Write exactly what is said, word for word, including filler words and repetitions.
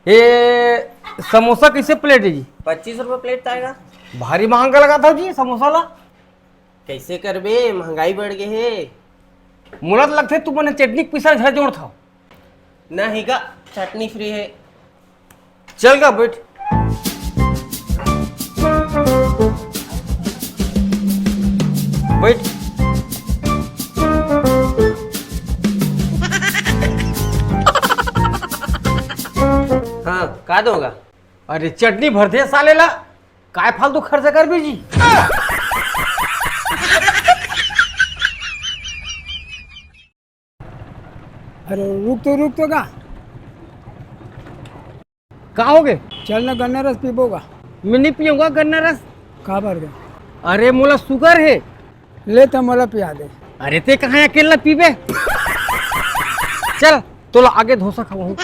ए, समोसा कैसे प्लेट है जी? पच्चीस रुपये प्लेट आएगा। भारी महंगा लगाथव जी समोसा ला। कैसे करबे, महंगाई बढ़ गए हे। मोला तो लगथे तुमन चटनी के पैसा झड़ जोड़थव। नहीं गा, चटनी फ्री है। चल गा, बैठ। बैठ। हाँ, का दोगा? अरे, चटनी भर दे साले ला, काय फालतू खर्चा करबे जी? अरे रुक तो, रुक तो गा। का हो गे? चल ना, गन्ना रस पीबो गा। मैं नहीं पीऊंगा गन्ना रस। का बर गा? अरे मोला शुगर है। ले त मोला पिया दे। अरे ते कहाँ अकेला पीबे? चल तोला आगे डोसा खवाहूँ।